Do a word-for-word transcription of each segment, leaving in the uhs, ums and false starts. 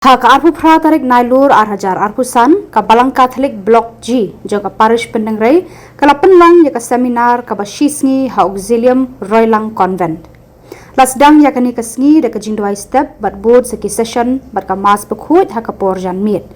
Ha ka arphew phra tarik Nailur ar hajar arphew san, ka Balang Catholic Block G jong ka Parish Pyndengrei ka la pynlong ïa ka seminar kaba shisngi ha Auxilium Roilang Convent. La sdang ïa kane ka sngi da ka jingduwai step bad bud sa ki session bad ka Mass Bakhuid ha ka por janmiet.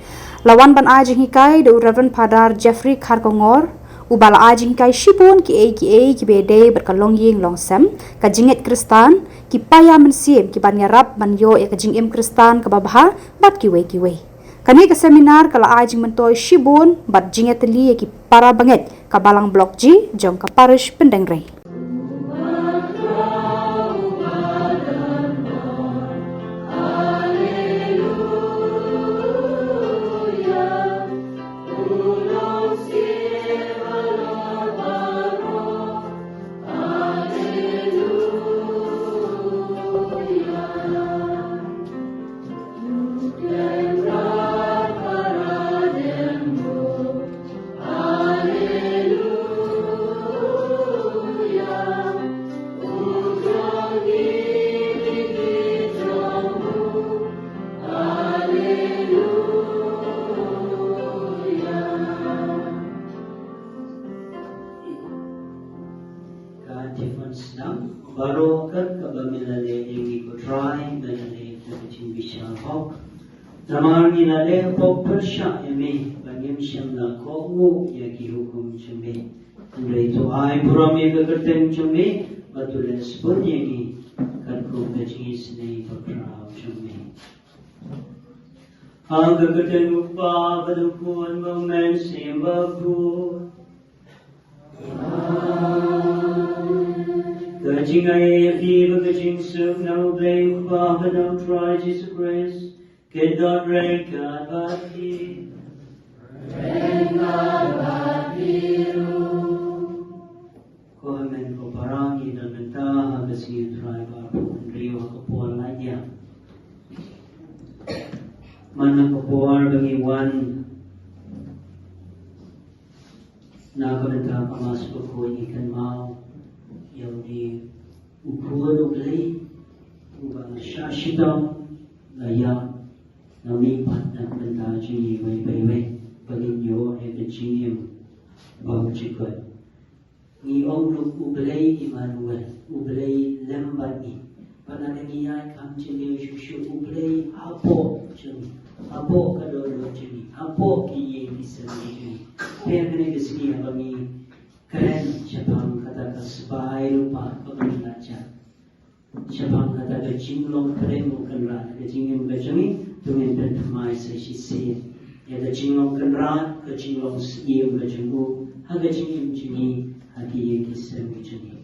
La wan ban ai jinghikai da u Reverend Father Jeffrey Kharkongor, uba la ai jinghikai shibun kiei kiei kiba ïadei bad ka longïing longsem, ka jingngeit Khristan, ki paia mynsiem ki ban ïarap ban ïoh ïa ka jingim Khristan kaba bha bad kiwei kiwei. Kane ka seminar ka la ai jingmyntoi shibun bad jingïatylli ïa ki para bangeit ka Balang Block G jong ka Parish Pyndengrei. Ka Tiffin Snam, baroh kat kaba me la leh ïa ngi ko Trai, me la leh da ka jingbishar hok. Namar ngi la leh pop pyrshah ïa me, ba ngim shym la kohnguh ïa ki hukum jong me. Hynrei to ai burom ïa ka kyrteng jong me, ba to leh sbun ïa ngi katkum ka jingisynei bakhraw jong me. Ha ka kyrteng U Kpa bad U Khun bad U Mynsiem Bakhuid. Ka jingai ïa phi bad ka jingsuk na U Blei U Kpa bad na U Trai Jisu Khrist kin don ryngkat bad phi. Ko hynmen ko para, ngi don mynta ha ka sngi U Trai ba arphew hynriew ha ka por laiñiang. Man la ka por ba ngi wan na ka bynta ka Mass Bakhuid, ngi kynmaw ïa une U Khun U Blei uba la shah shitom, la ïap, la mihpat na ka bynta jong ngi iwei pa iwei, ba ngin ïoh ïa ka jingim bymjukut. Ngi ong ruh U Blei Immanuel, U Blei lem bad ngi. Bad lada ngi ïaid kham jylliew shuh shuh, U Blei hapoh jong ngi, hapoh ka dohnud jong ngi, hapoh ki ïing ki sem ki jong ngi. Te ha kane ka sngi haba ngi kren shaphang kata ka sbai lypa kaba ngi la jah, shaphang kata ka jinglong pdeng U Kynrad ha ka jingim ka jong ngi, to ngin pynthymmai sa shisien ïa ka jinglong Kynrad, ka jinglong Syiem ka jong U ha ka jingim jong ngi, ha ki ïing ki sem ki jong ngi.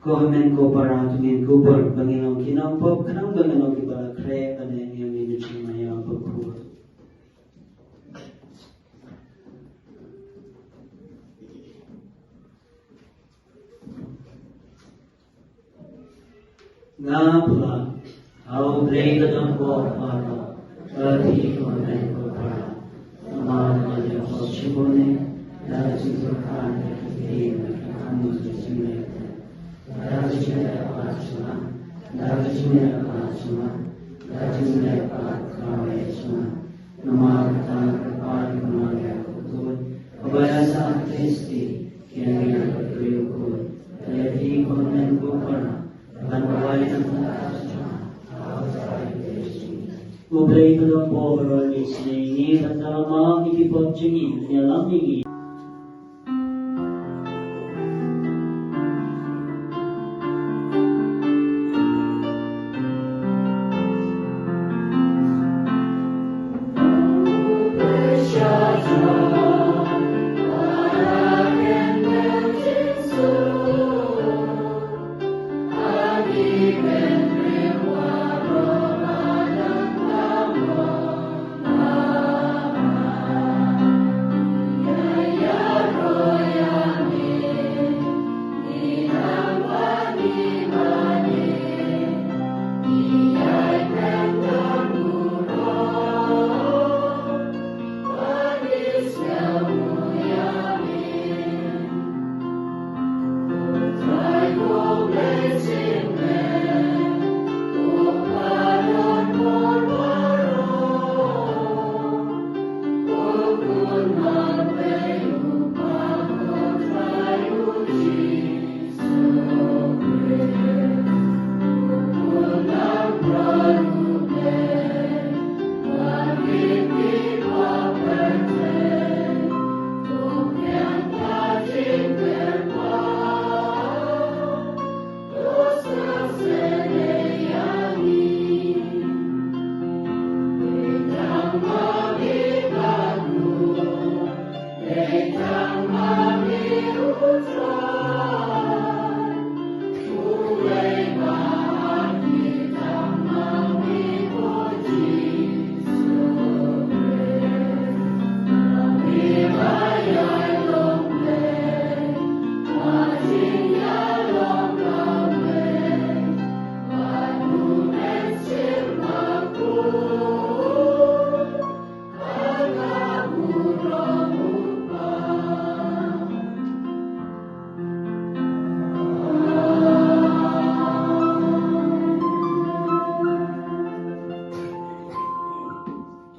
Ko hynmen ko para, to ngin kubur ba ngin long ki nongpop khnang ba ngin long kiba la khreh ban ïa ngi ïa ka jingmaïa bakhuid. Nga phla ha U Blei ka don pop baroh, ka dei ko hynmen ko para. Namar nga la pop shibun ne da ka jingpyrkhat, da ka ktien, da ka kam, da ka jingleh, da ka jingleh pap jong nga, da ka jingleh pap jong nga, da ka jingleh pap kaba ïeit jong nga. Namar kata ka kyrpad ka Maria ka khuid, kaba ïasaid ïa ngi ki briew khuid, ka la dei ko hynmen ko para ban duwai na ka bynta jong nga ha u Trai Jisu. U Blei ka don pop baroh un isynei ïa ngi bad un ïalam ïa ki pop jong ngi, un ïalam ïa ngi.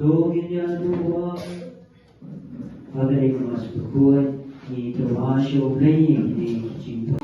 To ngin ïa duwai. Ba ka dei ka Mass bakhuid, ngi duwai sha U Blei ïa kine ki jingduwai.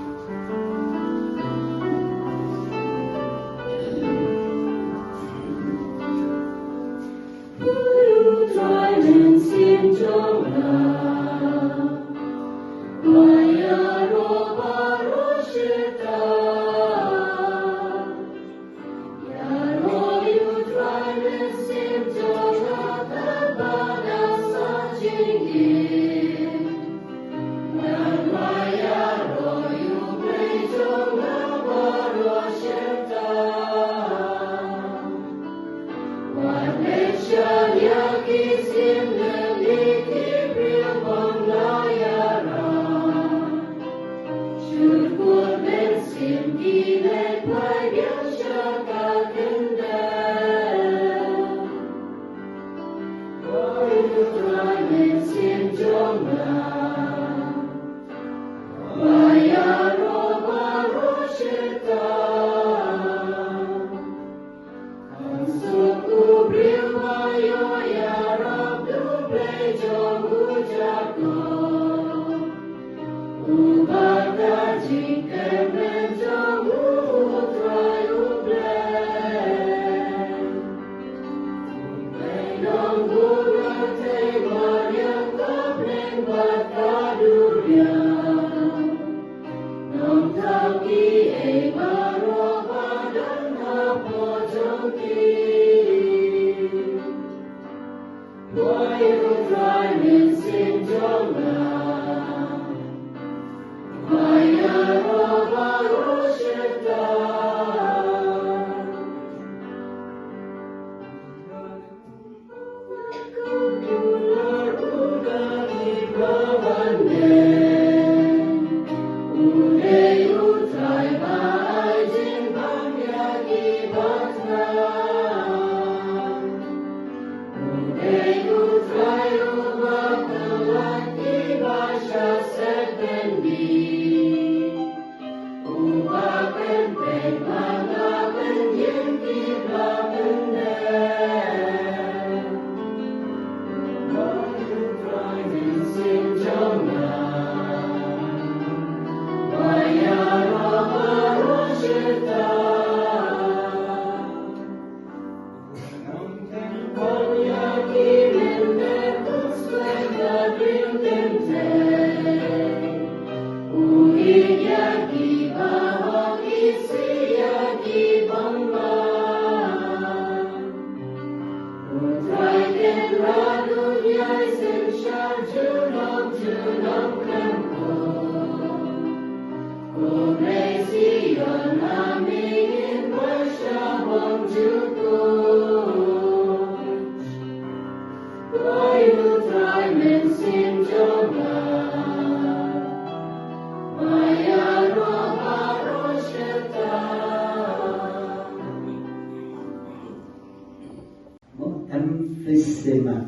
Emphysema.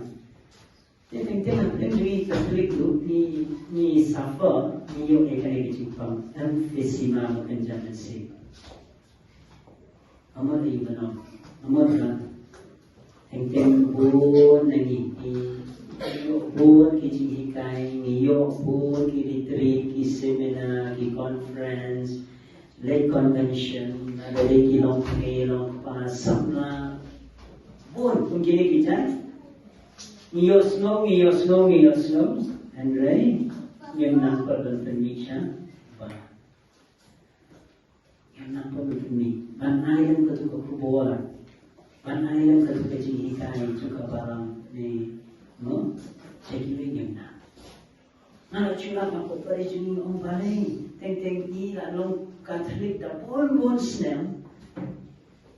Te teng teng ha pdeng jong ngi Katholik ruh ngi, ngi suffer, ngi ïoh ïa kane ka jingpang emphysema ba kynja mynsiem. Amot ïa ba nong, amot ba. Teng teng bun na ngi, ngi ïoh bun ki jinghikai, ngi ïoh bun ki retreat, ki seminar, ki conference, leit convention, na ka dei ki longkmie longkpa samla. Bun kum kine ki jait. Ngi ïohsngew, ngi ïohsngew, ngi ïohsngew. Hynrei ngim nang pat ban pynmih sha ba. Ngim nang pat ban pynmih ban ai lem katu ka khubor, ban ai lem katu ka jinghikai jong ka balang ne, no? Jong kiwei ngim nang. Nga la shu lap na pop pari jong ngi, ong balei, teng teng ngi la long Katholik da bun bun snem.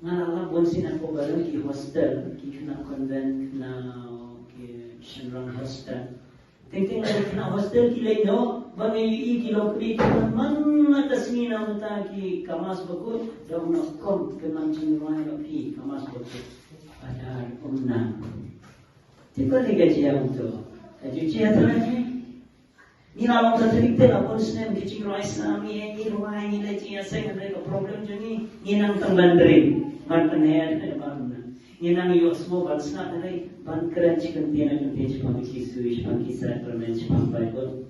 Nga la lap bun sien na pop balei ki hostel, ki khynnah convent, khynnah, ki shynrang hostel. Teng teng la ki khynnah hostel ki leit noh, ba ngi ïohi ki longkmie ki wan man la ka sngi na mynta ki, ka Mass bakhuid, da ong na kum kynmaw jingrwai ba phi, ka Mass bakhuid. Padahal ym nang. Te kane ka jia uto. Ka ju jia trai ji. Ngi la long Katholik te la bun snem, ki jingrwai snam ngi, ngi rwai, ngi leit jingïaseng, hynrei ka problem jong ngi, ngi nang tang ban dream. Ban pynher ne ban na. Ngi nang ïohsngew ban sngap hynrei ban kren shi kyntien na kyntien shaphang ki sui, shaphang ki sakrament, shaphang Baibl.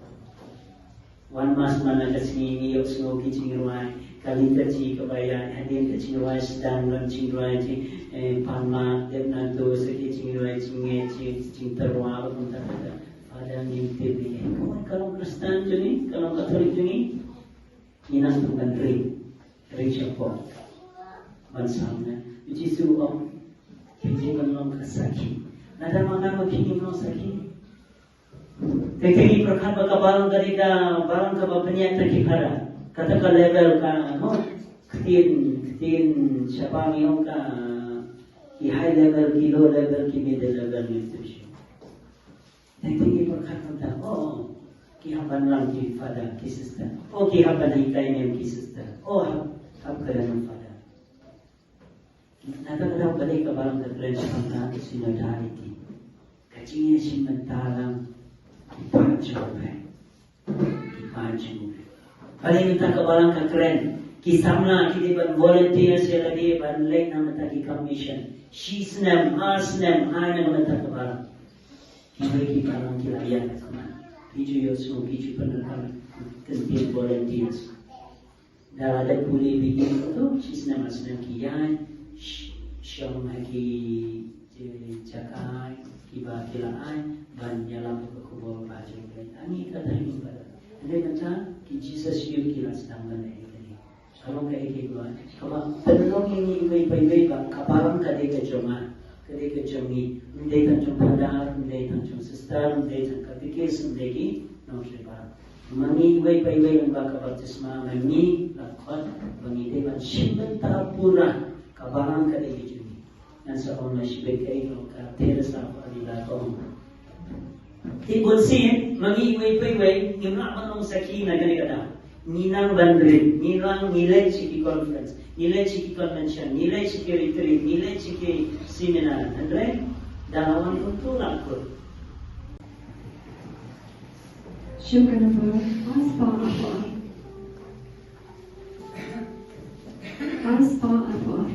Wan mass man la ka sngi ngi ïohsngew ki jingrwai, ka liturgy kaba ïaid hadien ka jingrwai sdang, don jingrwai jingpan map, dep naduh sa ki jingrwai jingngeit, jingtyrwa bad kumta kumta. Father, ngim tip ne, ka long Khristan jong ngi, ka long Katholik jong ngi. Ngi nang pynban ring, ring shapoh ban sam ne. U Jisu u ong, phi dei ban long ka sakhi. Lada ma nga ma phi ngim long sakhi. Te ngi pyrkhat ba ka balang ka dei ka balang kaba pynïaid da ki phadar. Kata ka level ka, mo, ktien, ktien shabar ngi ong ka, ki high level, ki low level, ki middle level institution. Te ngi pyrkhat kumta, oh, ki hap ban lang ki father, ki sister. Oh, ki hap ban hikai niam ki sister. Oh, hap, hap kren father. Nangta ka dei ka dei ka balang ka kren shaphang ka synodality. Ka jingïashim bynta lang ki paid jong U Blei. Ki paid jong U Blei. Balei mynta ka balang ka kren? Ki samla ki dei ban volunteer ïa lade ban leit na mynta ki kam mission. Shi snem, ar snem, ai na mynta ka balang. Kiwei ki balang ki la ïaid ha khmat. Ki ju ïohsngew, ki ju pyndonkam kyntien volunteers. Da la dep pule begin to, shi snem ar snem ki ïaid, sh-, shong ha ki, ki jaka kiba ki la ai ban ïalap ïa ka khubor ba jong ka. Ani ka timing ba da. Hynrei mynta ki Jesus Youth ki la sdang ban leh ïa kane. Ka long kaei kaba, kaba pynlong ïa ngi iwei pa iwei ba ka balang ka dei ka jong nga, ka dei ka jong ngi. Ym dei tang jong phadar, ym dei tang jong sister, ym dei tang katekis, ym dei ki nongtrei balang. Ma ngi iwei pa iwei lyngba ka baptisma, ma ngi la khot ba ngi dei ban shim bynta pura, ka balang ka dei ka jong ngi. Ngan sa ong na shibit kaei ka Teresa of Avila ka ong. Te bun sien, ma ngi iwei pa iwei, ngim lah ban long sakhi na kane ka daw. Ngi nang ban ring, ngi nang, ngi leit sha ki conference, ngi leit sha ki convention, ngi leit sha ki retreat, ngi leit sha ki seminar, hynrei da la wan kumto la kut. Shim ka number, ar spah arphew ar. Ar spah arphew ar.